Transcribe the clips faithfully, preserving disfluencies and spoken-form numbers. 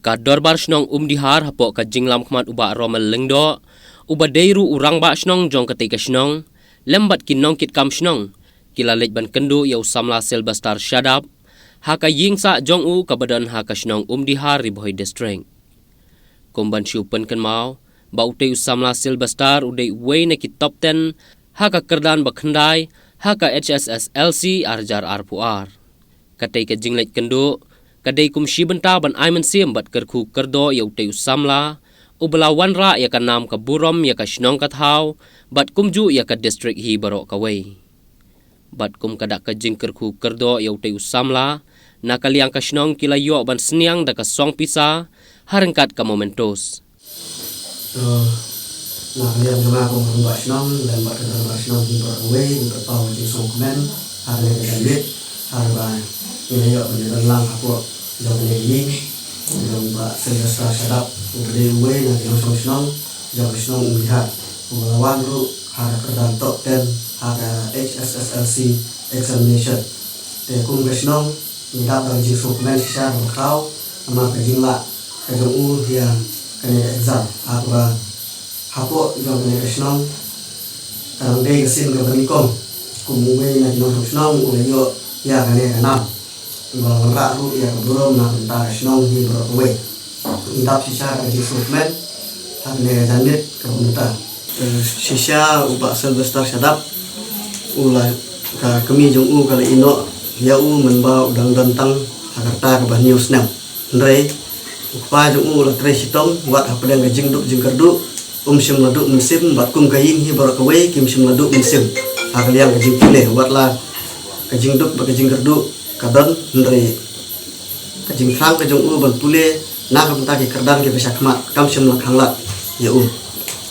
Ka Dorbar Shnong Umdihar hapoh ka jinglam khmat u Bah Romel Lyngdoh, uba dei ruh u Rangbah Shnong jong katei ka shnong, lem bad ki nongkitkam shnong, ki la leit ban kynduh ïa u samla Sylvester Shadap ha ka ïing sah jong u kaba don ha ka shnong Umdihar, Ri Bhoi District. Kum ban shu pynkynmaw ba utei u samla Sylvester u dei uwei na ki top ten ha ka kyrdan ba khyndai ha ka H S S L C ar hajar arphew ar. Katei ka jingleit kynduh ka dei kum shi bynta ban ai mynsiem bad kyrkhu kyrdoh ïa utei u samla uba la wanrah ïa ka nam ka burom ïa ka shnong ka thaw bad kumjuh ïa ka district hi baroh kawei. Bad kum ka dak ka jingkyrkhu kyrdoh ïa utei u samla, na ka liang ka shnong ki la ïoh ban synñiang da ka song pisa ha ryngkat ka mementos. To, na ka liang jong nga kum u Rangbah Shnong lem bad ka Dorbar Shnong hi baroh kawei, ngi pynpaw ka jingsngewkmen ha kane ka janmiet, ha kaba ngi la ïoh ban ïadon lang hapoh jong kane ka ïing jong u Bah Sylvester Shadap, uba dei uwei na ki nongshong shnong jong ka shnong Umdihar, uba la wan ruh ha ka kyrdan top ten ha ka H S S L C examination. Te kum ka shnong ngi dap da ka jingsngewkmen shisha kaba khraw namar ka jinglah ka jong u ïa kane ka exam, ha kaba hapoh jong kane ka shnong ka dang dei ka sien kaba nyngkong kum uwei na ki nongshong shnong u la ïoh ïa kane ka nam, uba la wanrah ruh ïa ka burom na ka bynta ka shnong hi baroh kawei. Ngi dap shisha da ka jingsngewkmen ha kane ka janmiet kaba mynta. Eh, shisha u Bah Sylvester Shadap u la, ka kmie jong u ka la ïehnoh ïa u mynba u dang don tang ha ka rta kaba hynñiew snem. Hynrei u kpa jong u u la trei shitom wat hapdeng ka jingduk jingkyrduh, um shym la duh mynsiem, bad kum ka ïing hi baroh kawei kim shym la duh mynsiem ha ka liang ka jingpule, wat la ka jingduk bad ka jingkyrduh ka don, hynrei ka jingthrang ka jong u ban pule na ka bynta ki kyrdan kiba shakhmat kam shym la khanglad ïa u.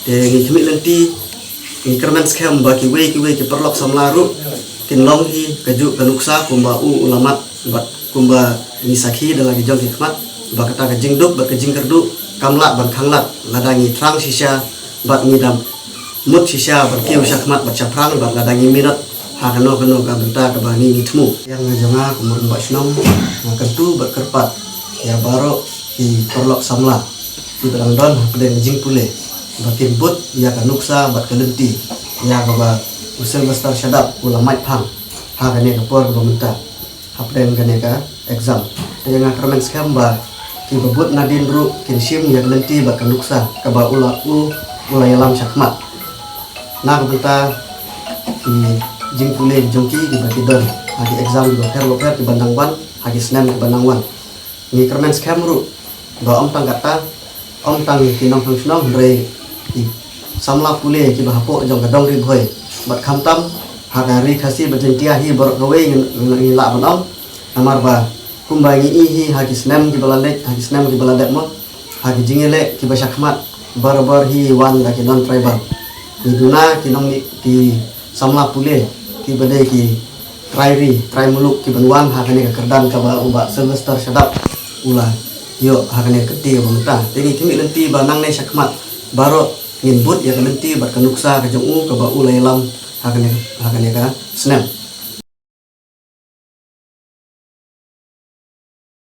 Te ngi khmih lynti, ngi kyrmen skhem ba kiwei kiwei ki paralok samla ruh kin long hi kajuh ka nuksa kumba u u la mat, bad kumba ngi sakhi da la ki jong ki khmat ba kata ka jingduk bad ka jingkyrduh kam lah ban khanglad lada ngi thrang shisha bad ngi da mut shisha ban kiew shakhmat bad shaphrang bad lada ngi minot ha kano kano ka bynta kaba ngi ngi thmu. Ïa nga jong nga kum u Rangbah Shnong nga kyntu bad kyrpad ïa baroh ki paralok samla kiba dang don hapdeng ka jingpule ba kin bud ïa ka nuksa bad ka lynti ïa kaba u Sylvester Shadap u la mait phang ha kane ka por kaba mynta hapdeng kane ka exam. Te nga kyrmen skhem ba kiba bud nadien ruh kin shim ïa ka lynti bad ka nuksa kaba u la u u la ïalam shakhmat. Na ka bynta ki jingpule jong ki kiba ki don ha ki exam kiba pher ba pher kiba nang wan ha ki snem kiba nang wan. Ngi kyrmen skhem ruh ba ym tang kata, ym tang ki nongshong shnong hynrei ki samla pule kiba hapoh jong ka dong Ri Bhoi bad khamtam ha ka Ri Khasi bad Jaiñtia hi baroh kawei ngi, ngi lah ban ong. Namar ba kumba ngi i hi ha ki snem kiba la leit, ha ki snem kiba la dep mo, ha ki jingïaleh kiba shakhmat barabor hi wan da ki non tribal. Ngi duna ki nong ki samla pule kiba dei ki trai ri trai muluk kiban wan ha kane ka kyrdan kaba u Bah Sylvester Shadap u la ïoh ha kane ka kti kaba mynta. Te ngi khmih lynti ba nangne shakhmat baroh ngin bud ïa ka lynti bad ka nuksa ka jong u kaba u la ïalam ha kane, ha kane ka snem.